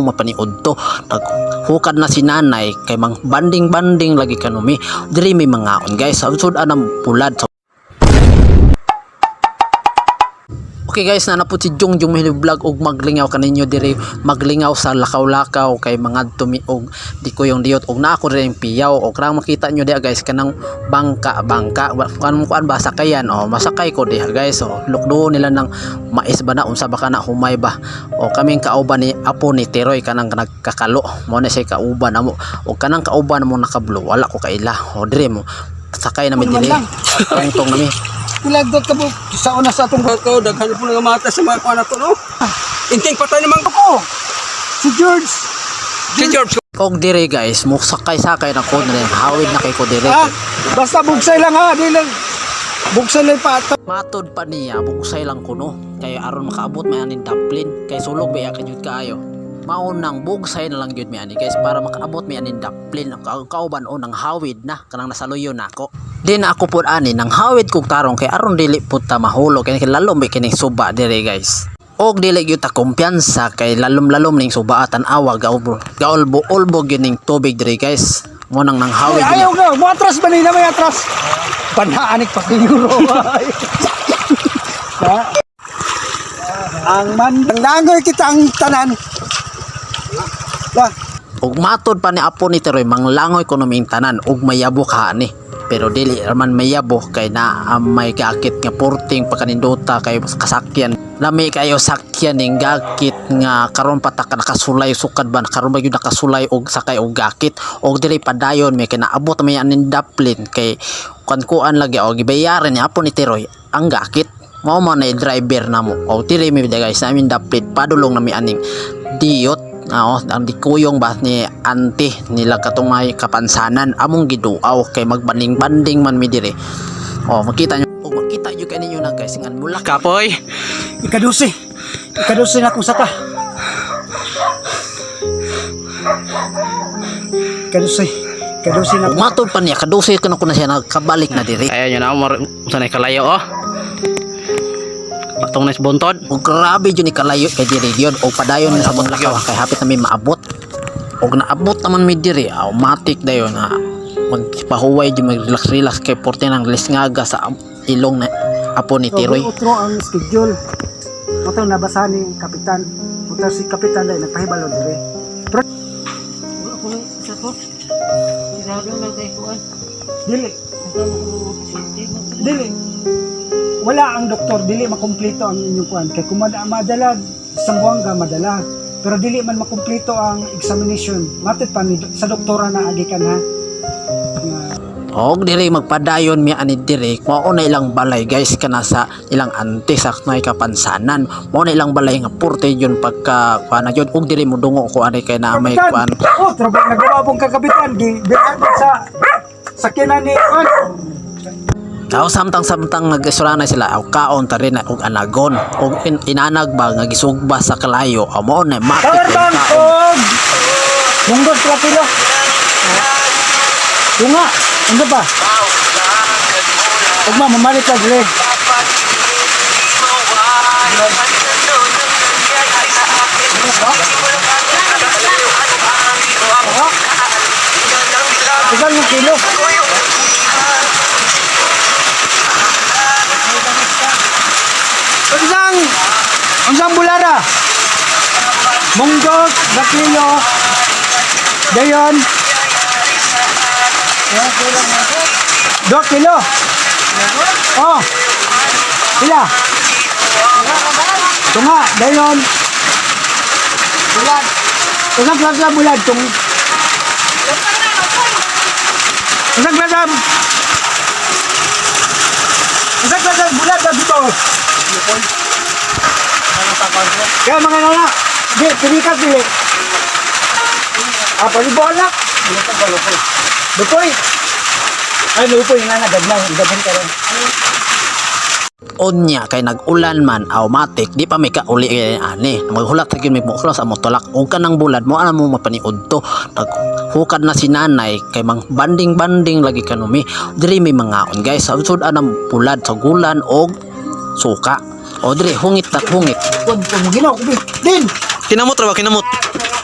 Mapaniudto naghukad na si nanay kay mang banding-banding lagi kanumi diri may mangaon, guys, sud anang bulad. Okay guys, na po si Jung Jung Mahili Vlog og maglingaw kaninyo diri, maglingaw sa lakaw-lakaw kay mga tumi og di ko yung diot og naa ko diri yung piyaw. Og karang makita nyo diha, guys, kanang bangka bangka kanang kuan ba, sakayan o masakay ko diha, guys. O lukdo nila ng mais ba na, unsa ba kana, humay ba. O kaming kauban ni apo ni Tiroy, kanang nagkakalo mo na siya kauban amo, og kanang kauban mo nakablo, wala ko kaila. O diri mo sakay nami Ano man diri, lang. tungtong nami. Pilagdot ka po sa una sa atong Ikaw, daghan po nga mata sa mga kuan ato, no? Inting patay naman ko. Si George. Si George. Og dire guys, mo sakay-sakay na ko na rin. Hawid na kay ko dire. Ah, basta bugsay lang ha, di lang. Bugsay lang pa ato. Matod pa niya, bugsay lang kuno. Kay aron makaabot may aning daplin. Kay sulog ba kanyud kaayo. Maunang bugsay na lang gyud mi ani guys para makaabot mi aning daplin. Ang kauban o nang hawid na kanang nasaluyo nako. Di na ako pud ani nang hawid kog tarong kay aron dili pud ta mahulog kay lalom ba kining suba dire, guys. Og dili gyud ta kumpiyansa kay lalom-lalom ning suba, tan-awa gaul gaul ulbo gyud ning tubig dire, guys. Mo nang nanghawid Ay, gyud. ayaw ka, mo atras ba nila, may atras? Panhaanik pa siguro. Ha? Ang man, langoy kita ang tanan. La, Ug matod pa ni apo ni Teroy, manglangoy kuno miing tanan ug mayabo ka ani. Pero dili raman mayabo kay naa may gakit nga porting pagkanindota kay kasakyan. Lami kayo sakyan ning gakit nga karon pa ta ka nakasulay sukad ba, karon ba gyud nakasulay og sakay og gakit. Og dili padayon may kay naabot may aning daplin kay kuan-kuan lagi og gibayaran ni apo ni Teroy ang gakit. Mao man na driver namo. Og dili mi, guys, namin daplin padulong nami aning diyot. Oo, ang dikuyong ba ni ante nila katong may kapansanan among giduaw kay magbanding-banding man mi dire. Oh, makita nyo, oh, makita nyo kaninyo na guys ngan mula Kapoy. Ikadusi. Ikadusi na kung saka. Ikadusi. Ikadusi na. Ug matod pa niya kadusay kuno ko na siya nakabalik na dire. Ayan yun na, sa na kalayo, oh. Patong na sa buntod. Ug grabe jud ni kalayo kay dire gyud og padayon na sa mong lakaw kay hapit na mi maabot. Og naabot naman mi dire, automatic dayon na magpahuway jud, mag-relax relax kay porte nang lisngaga sa ilong na apo ni Tiroy. So, otro ang schedule. Otro nabasa ni Kapitan. Otro si Kapitan dahil nagpahibalo dire. Pero dili. Dili. Wala ang doktor, dili makumpleto ang inyong kuan. Kay kung madala sa Zamboanga madala. Pero dili man makumpleto ang examination. Matit pa ni sa doktora na agi ka na. Nga, Og diri magpadayon mi ani diri, mao na ilang balay, guys, kana sa ilang ante sa may kapansanan. Mao na ilang balay nga purte yun pagka kuan na yun. Og diri mo dungo ko ani kay na may Kapitan! kuan. Oh, trabaho nagawabong ka, Kapitan. Di birat sa sakyanan ni kuan. Aw samtang-samtang nag-isura na sila aw kaon ta rin na og anagon og inanag ba nga gisugba sa kalayo, aw mao na matik Power yung bank kaon. og munggos pila kilo. Tunga, ano ba? Ugma mamalit ka dire. Ilan yung kilo? Unsang unsang bulara? Munggos, bakilo, dayon. 2 kilo. Oh. Pila? Tunga, dayon. Bulad. Unang klase sa bulad tung. Unang klase. Unang klase bulad dito. Kaya mga nana, di, pinikas dili. Ah, palibuan na. Lupoy. Ay, lupoy nga na, gagmay. Gagmay ka rin. Unya kay nag-ulan man, automatic di pa may kauli kay ani maghulat ra gyud may muklo sa motolak og kanang bulad mo ana mo mapaniud to naghukad na si nanay kay mang banding-banding lagi kanumi diri may mangaon, guys, sud anang bulad sa gulan og suka o diri hungit ta hungit. Kung kung ginaw, kubi. Din! Kinamot ra ba, kinamot?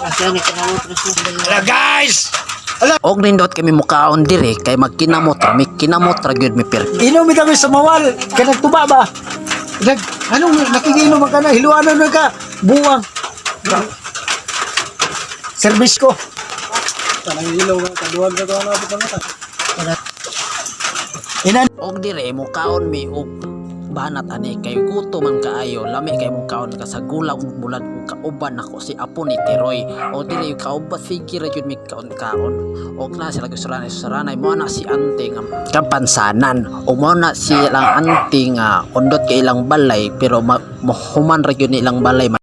Hello guys! Og nindot kami mukaon dire kay magkinamot ra mi, kinamot ra gyud mi per. Inom kami sa mawal, kay nagtuba ba? Nag, anong nakikiinom man ka na, hiluanan na ka, buwang. Service ko. Ina Og dire mukaon mi og banat ani kay gutom man kaayo, lami kay mong kaon kasagula og bulad ug kauban nako si apo ni Tiroy. Og dire kauban, sige ra gyud mi kaon kaon. Og na sila gusuranay suranay mo na si ante nga kampansanan ug mo na si ilang ante nga undot kay ilang balay, pero mohuman ra gyud ni ilang balay.